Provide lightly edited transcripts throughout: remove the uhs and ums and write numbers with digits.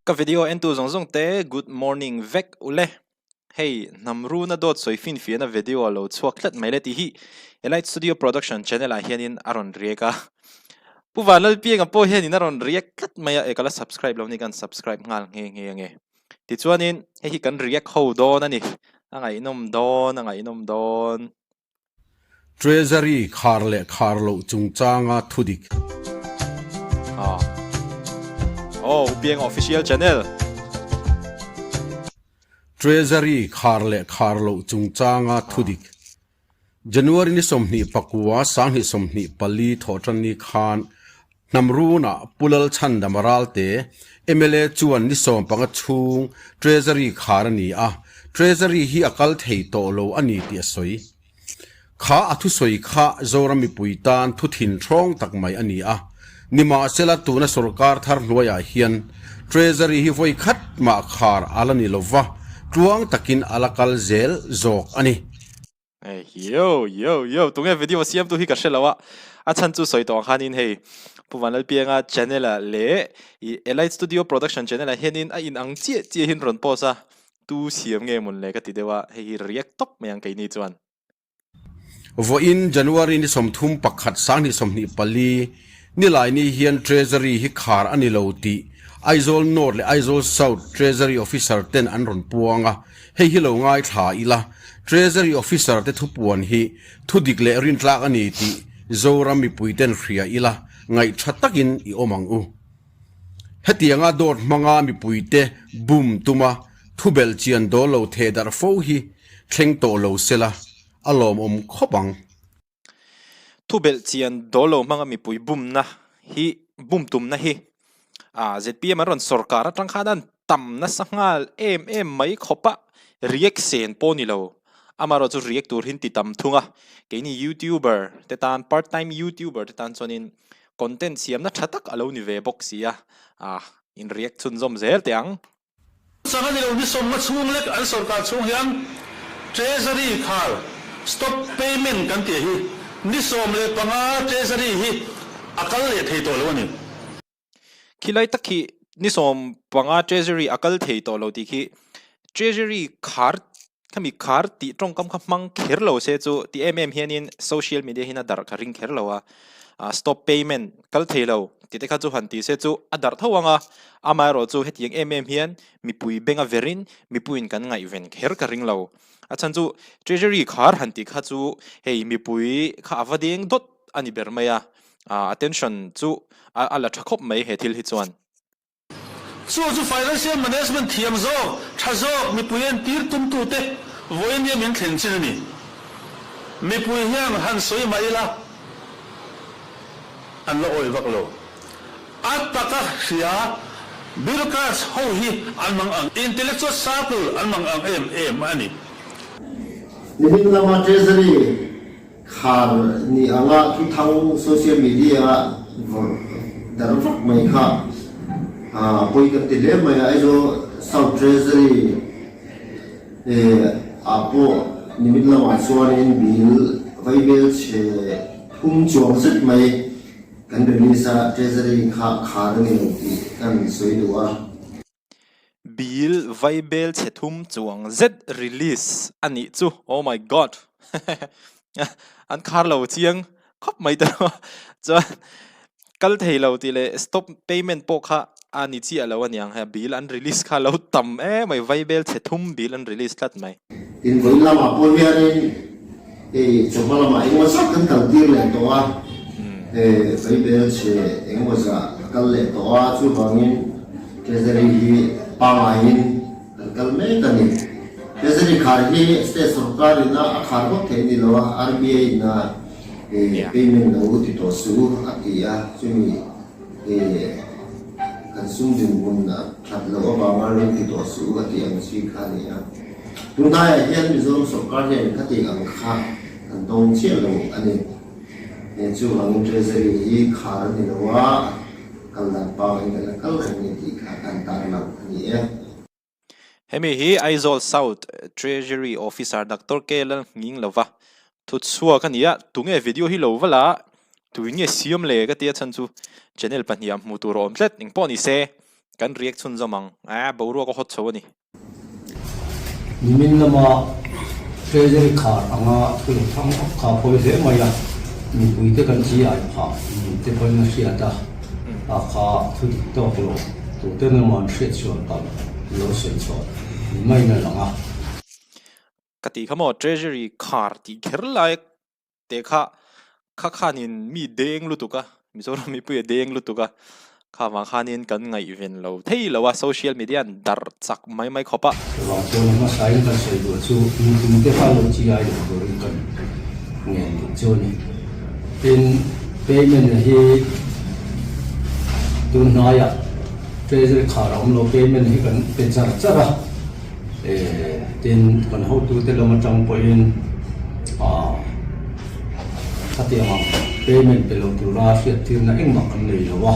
Ka video entu zawng zawng te good morning vek ule. Hei hnam runa dawt sawi finfiahna video a lo chhuak tlat mai le tih hi Elite Studio Production channel ah hianin a rawn react a. Pu Vanlalpianga pawh hianin a rawn react tlat mai a, e ka la subscribe lo ni kan subscribe nghal nghe nghe ange. Tichuanin hei hi kan react ho dawn a ni, a ngaihnawm dawn a ngaihnawm dawn. Treasury khar leh khar loh chungchanga thudik. Ah. Oh, Upiang official channel. Treasury khar leh khar loh chungchanga thudik. January ni 24 2024 thawhtanni khan Hnamrunah Pu Lalchhandama Ralte, mla chuan ni 15 chhung Treasury khar a ni a, Treasury hi a kal thei tawh lo a ni tih a sawi. Kha a thusawi kha Zoram mipui tan thu thin hrawng tak mai a ni a, nimahsela tuna sorkar thar hnuaiah hian Treasury hi vawi khat mah khar a la ni lova, tluang takin a la kal zel zawk a ni. Yo yo yo tunge video siam tu hi ka hre lo a a chhan chu sawi tawh ang khanin hei Pu Vanlalpianga channel ah leh i Elite Studio Production channel ah hianin a in ang chiah chiahin rawn post a tu siam nge mawn le ka ti deuh a hei hi react tawp mai ang keini chuan. Vawiin January ni 31 2024 Nilaini hian Treasury hi khar a ni lo tih Aizawl North leh Aizawl South Treasury Officer ten an rawn puang a, hei hi lo ngaithla ila, Treasury Officer te thupuan hi thudik leh rintlak a ni tih Zoram mipui ten hria ila ngaihtha takin i awm ang u. Hetianga dawt hmanga mipuite bum tuma thubelh chian dawl lo thehdarh fo hi thleng tawh lo sela a lawmawm khawp ang. Thubelh chian dawl lo hmanga mipui bumna hi bum tumna hi ah zpm an rawn sawrkar atang khan an tam nasa nghal em em mai khawp a, react sen pawh ni lo amaherawh chu react tur hi an ti tam thung a, keini youtuber te tan part time youtuber te tan chuanin content siamna tha tak a lo ni ve bawk si a, ah in react chhunzawm zel teh ang. Chang a ni lo, ni sawmnga chhung lek an sorkar chhung hian Treasury khar stop payment kan tih hi ni 15 Treasury hi a kal leh thei tawh lo a ni. Khilai tak khi ni 15 Treasury a kal thei tawh lo tih khi Treasury khar khami khar tih tawngkam kha hmang kher lo se chu ti em em hianin social media hian a darh kha ring kher lo a, stop payment kal thei lo tih te kha chu han ti se chu a darh tho ang a, amaherawh chu hetiang em em hian mipui benga verin mipuiin kan ngaihven kher ka ring lo. A chhan chu treasury khar han tih kha chu hei mipui kha a va deng dawt a ni ber mai a, attention chu a la tha khawp mai he thil hi chuan. Chu chu financial management thiam zawk, tha zawk mipui entir tumtute vawiin hian min thlen chin a ni. Mipui hian han sawi mah ila an la awih vak lo. A taka hria bureaucrats ho hi an mang ang, intellectual circle an mang ang em em a ni. Nimin lama Treasury Khar ni anga thuthang social media a vawrh darh vak mai kha pawi kan ti hle mai a, Aizawl South Treasury ah pawh nimit lamah chuanin bill vaibel chhe thum chuang zet mai kan release a, Treasury kha khar a ni lo tih kan sawi duh a. Bill vaibel chhe thum chuang zet release a nih chu oh my god an khar lo chiang khawp mai ta lo chuan kal thei lo tih leh stop payment pawh kha a ni chiah lo aniang hei bill an release kha lo tam em mai vaibel chhe thum bill an release tlat mai. Tin vawi lamah pawh hianin hei chawhma lamah engemaw zat kan kal tir leh tawh a, vaibel chhe engemaw zah a kal leh tawh a chuvangin Treasury hi pangaiin kan kal mek a ni. Treasury khar hi state sorkar ina a khar ngawt theih a ni lo a, RBI ina payment lo ti tawh suh a ti a, chumi kan sum dinhmun a that loh avanga lo ti tawh suh a tih ang chi kha a ni a. Tunhnaiah hian Mizoram sorkar hian khati ang kha kan tawng chiah lo a ni. Chuvangin Treasury hi khar a ni lo a. Kal dan pangin kan la kal reng ni tih kha kan tarlang a ni e. Hemi hi Aizawl South Treasury Officer Doctor K Lalhnging lova thu chhuak a ni a, tunge video hi lo va la, tuin nge siam le ka tia chhan chu channel pahniha hmuh tur a awm tlat, engpawh ni se. Kan react chhunzawm ang. Aa boruak a hawt chho a ni. Nimin lama Treasury khar anga thu lo thang vak kha pawi hle mai a, mipuite kan chi ai phah ni te pawhin a hriat a, a kha thu dik tawk lo tuten emaw an hriat chhuah palh lo sawi chhuah ni maiin a lang a. Ka tih kha maw Treasury khar tih kher lai Teh kha kha khanin mi deng lutuk a, Mizoram mipui a deng lutuk a, kha vang khanin kan ngaihven lo thei lo a, social media an darh chak mai mai khawp a. Chuvang chuan a hmasain kan sawi duh chu mipui te kha lo chi ai lo turin kan ngen duh chu a ni. Tin, payment hi tun hnaiah treasury khar a awm lo, payment hi kan pe char char a. Tin, kan hotute lam atang pawhin khatiang ang payment pe lo tura hriattirna engmah kan nei lo a.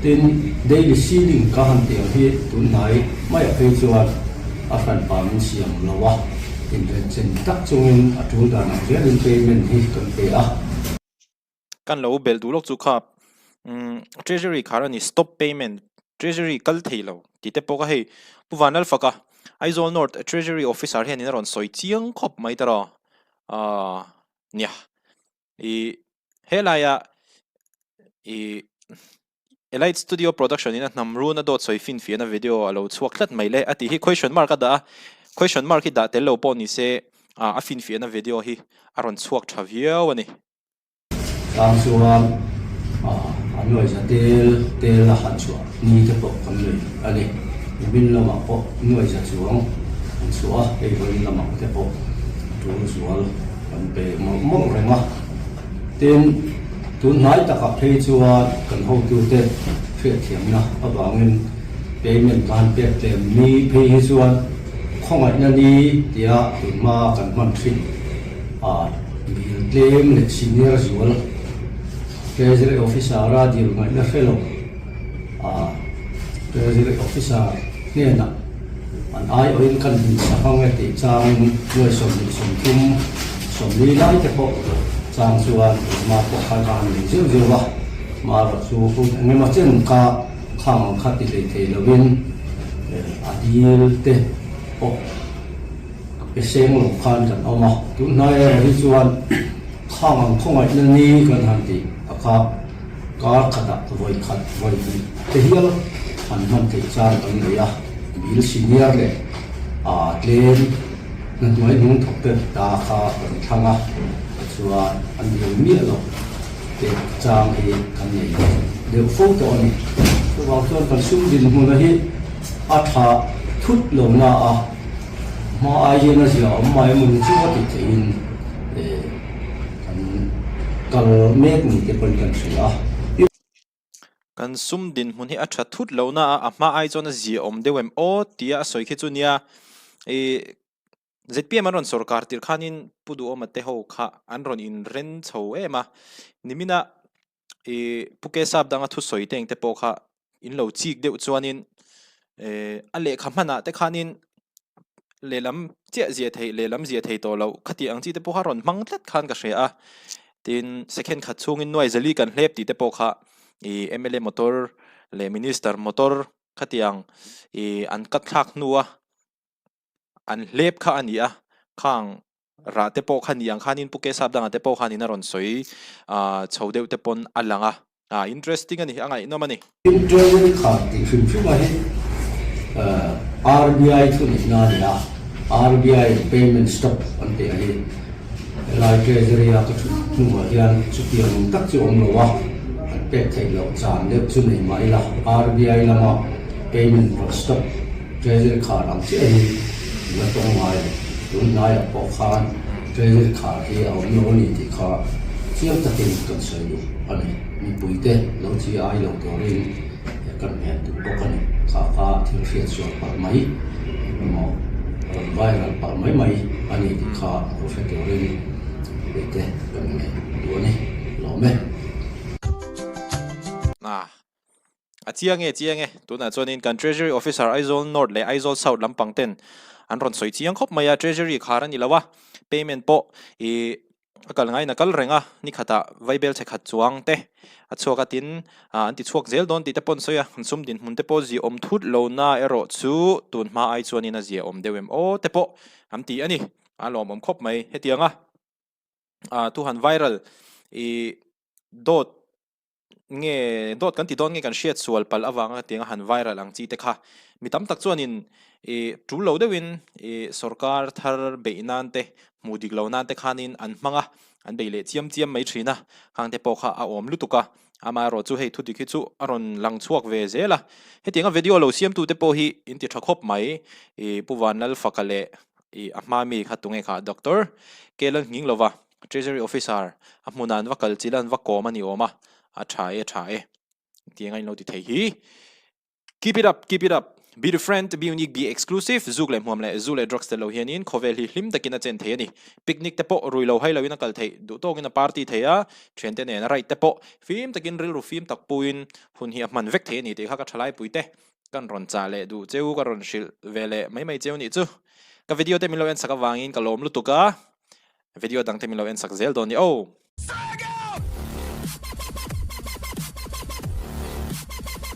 Tin, daily ceiling ka han tih ang hi tunhnai maiah phei chuan a hranpa min siam lo a, inrenchen tak chungin a tul dan ang zelin payment hi kan pe a. Kan lo belh duh lawk chu kha Treasury khar a ni stop payment Treasury kal thei lo tih te pawh kha hei Pu Vanlalfaka Aizawl North Treasury Officer hianin a rawn sawi chiang khawp mai ta rawh aaa nia ih helaia ih Elite Studio Production in a hnam run a dawt sawi finfiahna video a lo chhuak tlat mai le a tih hi question mark a dah a, question mark hi dah tel lo pawh ni se a finfiahna video hi a rawn chhuak tha viau a ni. Tang chuan a nuaisa tel tel a han chhuah ni te pawh kan nei a ni. Nimin lamah pawh nuaisa chuang an chhuah a, hei vawiin lamah te pawh tul zual kan pe mawlh mawlh reng a. Tin, tun hnai takah phei chuan kan hotute hriatthiamna avangin payment kan pek tlem ni phei hi chuan khawngaihna ni tia tunhma kan hman thin. A dil tlem leh senior zual Treasury Officer a dil ngaihna hre lo a Treasury Officer hnenah an aiawhin kan insak ang e tih changin nuai 20 30 40 lai te pawh chang chuan engmah pawh khan ka han nei zeuh zeuh a, marawh chu hun engemaw chen kha khang ang kha ti hlei thei lovin a dil te pawh Ka pe seng lo khan kan awm a, tun hnai erawh hi chuan khang ang khawngaihna ni kan han tih a kha kar khatah vawi khat vawi hnih te hial han hman theih chang kan nei a, bill senior leh aa tlem hna hnuai hnung thawk te ta kha kan thlang a, tichuan an dil miah lo te chang hi kan nei deuh fo tawh a ni. Chuvang chuan kan sum dinhmuna hi a tha thut lo na a. Hma ai hian a zia awm mai emaw ni chu a tih theihin kan kal mek ni te pawhin kan hria a. Kan sum dinhmun hi a tha thut lo na a, a hma ai chuan a zia awm deuh em aw tia a sawi khi chu nia. Ih zpm an rawn sawrkar tirh khanin Pu Duhawma te ho kha an rawn inren chho em a, nimina ih Pu Kesap danga thusawi te engte pawh kha in lo chik deuh chuanin eh a lehkha hmanah te khanin lehlam chiah zia theih lehlam zia thei tawh loh khati ang chi te pawh kha rawn hmang tlat khan ka hria a tin second khat chhungin nuai zali kan hlep tih te pawh kha ih mla motor leh minister motor khatiang ih an cut thlak hnua an hlep kha a ni a khang rah te pawh kha ni ang khanin Pu Kesap dangah te pawh khanin a rawn sawi ah chho deuh te pawn a lang a, ah interesting a ni, a ngaihnawm a ni. Tin Treasury khar tih hrim hrim a hi RBI thu neihna a ni a, RBI in payment stop an tih a hi helai Treasury a ka thut hnuah hian chutiang tak chu awm lo a, an pek theih loh chan deuh chu nei mah ila RBI lama payment rawn stop Treasury khar ang chiah hi la tawng ngai lo. Tun hnaiah pawh khan Treasury khar hi a awm lo a ni tih kha chiang takin kan sawi duh a ni. Mipuite lo chi ai lo turin kan hmel duh bawk a ni. Kha kha thil hriat sual palh mai emaw rawn viral palh mai mai a ni tih kha lo hre turin mipuite kan ngen duh a ni. Lawm e. A chiang e, chiang e. Tunah chuanin kan Treasury Officer Aizawl North leh Aizawl South lampang ten an rawn sawi chiang khawp mai a, Treasury khar a ni lo a, payment pawh ih. A kal ngaiin a kal reng a, ni khatah vaibel chhe khat chuang te a chhuak a tin an ti chhuak zel dawn tih te pawh an sawi a, an sum dinhmun te pawh ziaawm thut lo na erawh chu tun hma ai chuanin a ziaawm deuh em aw te pawh an ti a ni. A lawmawm khawp mai hetiang a thu han viral i dawt nge dawt kan ti dawn nge kan hriat sual palh avanga tianga han viral ang chi te kha mi tam tak chuanin ih tul lo deuhin ih sawrkar thar beih nan te hmuh dik lo nan te khanin an hmang a an bei leh chiam chiam mai thin a khang te pawh kha a awm lutuk a amaherawh chu hei thu dik hi chu a rawn lang chhuak ve zel a hetianga video lo siam tu te pawh hi in ti tha khawp mai ih Pu Vanlalfaka leh ih a hma mi kha tunge kha Doctor Kelan nghing lova. Treasury Officer a hmunah an va kal chilh a, an va kawm a ni awm a, a tha e, a tha e tih anga in lo ti thei hi. Keep it up, keep it up, be different, be unique, be exclusive, zuk leh hmuam leh zu leh drugs tel lo hianin khawvel hi hlim takin a chen thei a ni. Picnic te pawh rui lo hai loin a kal theih, duh tawkin a party thei a, thiante nen a ride te pawh fim takin rilru fim tak puiin hun hi a hman vek thei a ni tih kha ka thalaipui te kan rawn chah leh duh cheu ka rawn hrilh ve leh mai mai cheu nih chu. Ka video te min lo en sak avangin ka lawm lutuk a. Video dang te min lo en sak zel dawn ni aw.